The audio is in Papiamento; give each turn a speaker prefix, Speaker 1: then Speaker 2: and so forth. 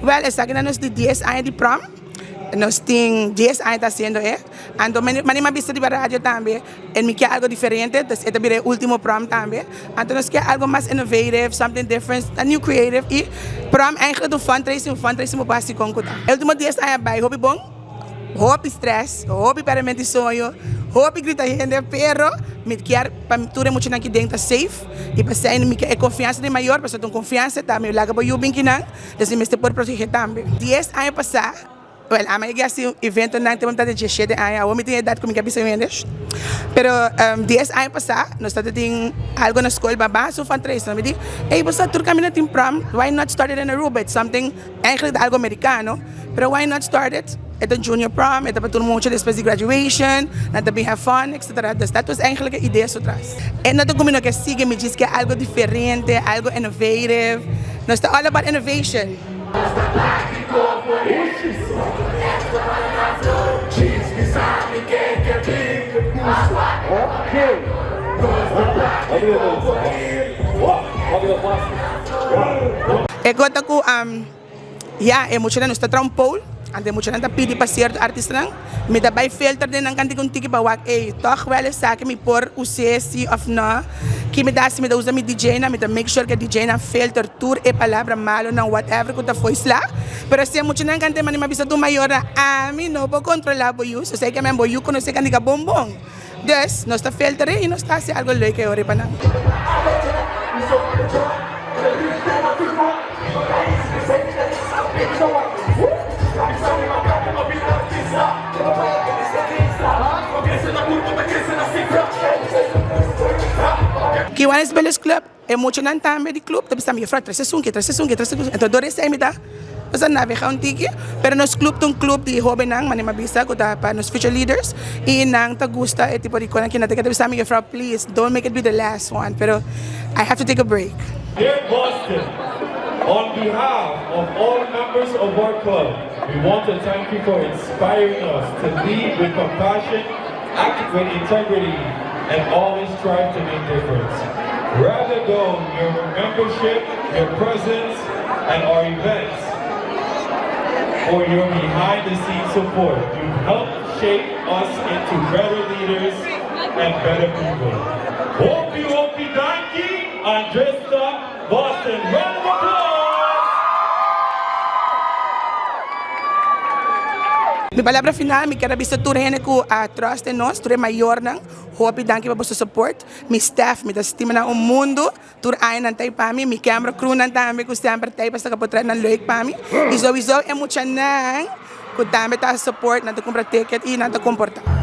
Speaker 1: Wel, esaki ta nos di dies aña di prom. Nos tin dies aña ta haciendo e. Anto mane mi a bisa riba radio tambe, en mi kier algo diferente, dus e ta bira e ultimo prom tambe. Anto nos kier algo mas innovative, something different, a new creative y prom eigenlijk ta un fundraising, un fundraising bo por haci con cu ta. E ultimo dies aña a bay hopi bon. Hopi stress, hopi pèrdemento di soño, hopi grita hende, pero mi kier pa tur e muchanan ki den ta safe y pasei mi kier e confiansa di mayor pasobra ta un confiansa ta mi laga bo yu bin kinan, dus mi mester por protege tambe. Dies aña pasá, well ami a yega hasi eventonan te bo mi ta di diesshete aña, awor mi tin edat ku mi ke bisa hende, pero dies aña pasá nos tabata tin algo na skol baba su fundraiser, mi di ey bo sa tur kaminda tin prom, why not start it in Aruba, it's something Eigenlijk ta algo mericano, pero why not start it? E ta junior prom, e ta pa tur mucha despues di graduation, nan ta bin have fun, etcetera. Dus dat was eigenlijk e idea su tras. E no ta cu mi no ke sigui, mi djis ke algo diferente, algo innovative. Nos ta all about innovation. E gota ku ya e muchanan nos ta traha un poll, anto e muchanan ta pidi pa sierto artistanan, mi ta bai filter den nan kanti un tiki pa wak ey tòg wèl esaki mi por us'é si òf nò, ki mi ta hasi mi ta usa mi DJ nan mi ta make sure ku e DJ nan filter tur e palabra malonan whatever ku ta fo'i sla, pero si e muchanan kant'e manera mi a bisa tur mayornan ami no por kontrolá bo yu, so esei ke men bo yu konosé kantika bon bon. Dus, nos ta filter'é i nos ta hasi algo leuk e ora pa nan. Kiwanis Billies Club, e muchanan tambe di club ta bisa mi, Juffrouw, trese esun ki, trese esun ki, trese esun ki. Enton dor esei mi ta. Nos a navega un tiki, pero nos club ta un club di hobennan, manera mi a bisa, cu ta pa nos future leaders, y nan ta gusta e tipo di cosnan cu nan ta keda bisa mi, juffrouw, please, don't make it be the last one, pero I have to take a break.
Speaker 2: Dear Boston, on behalf of all members of our club, we want to thank you for inspiring us to lead with compassion, act with integrity, and always strive to make difference. Rather though your membership, your presence, and our events, for your behind the scenes support. You've helped shape us into better leaders and better people. Hopi hopi danki, Andressa Boston. Round of applause!
Speaker 1: Mi palabra final, mi kier a bisa tur hende ku a trust den nos, tur e mayornan, hopi danki pa boso support. Mi staff, mi ta stima nan un mundu. Tur aña nan ta ei pa mi, mi camera crew nan tambe ku semper ta ei pa saka potretnan leuk pa mi y souiso e muchanan ku tambe ta support nan ta kumpra ticket y nan ta komporta.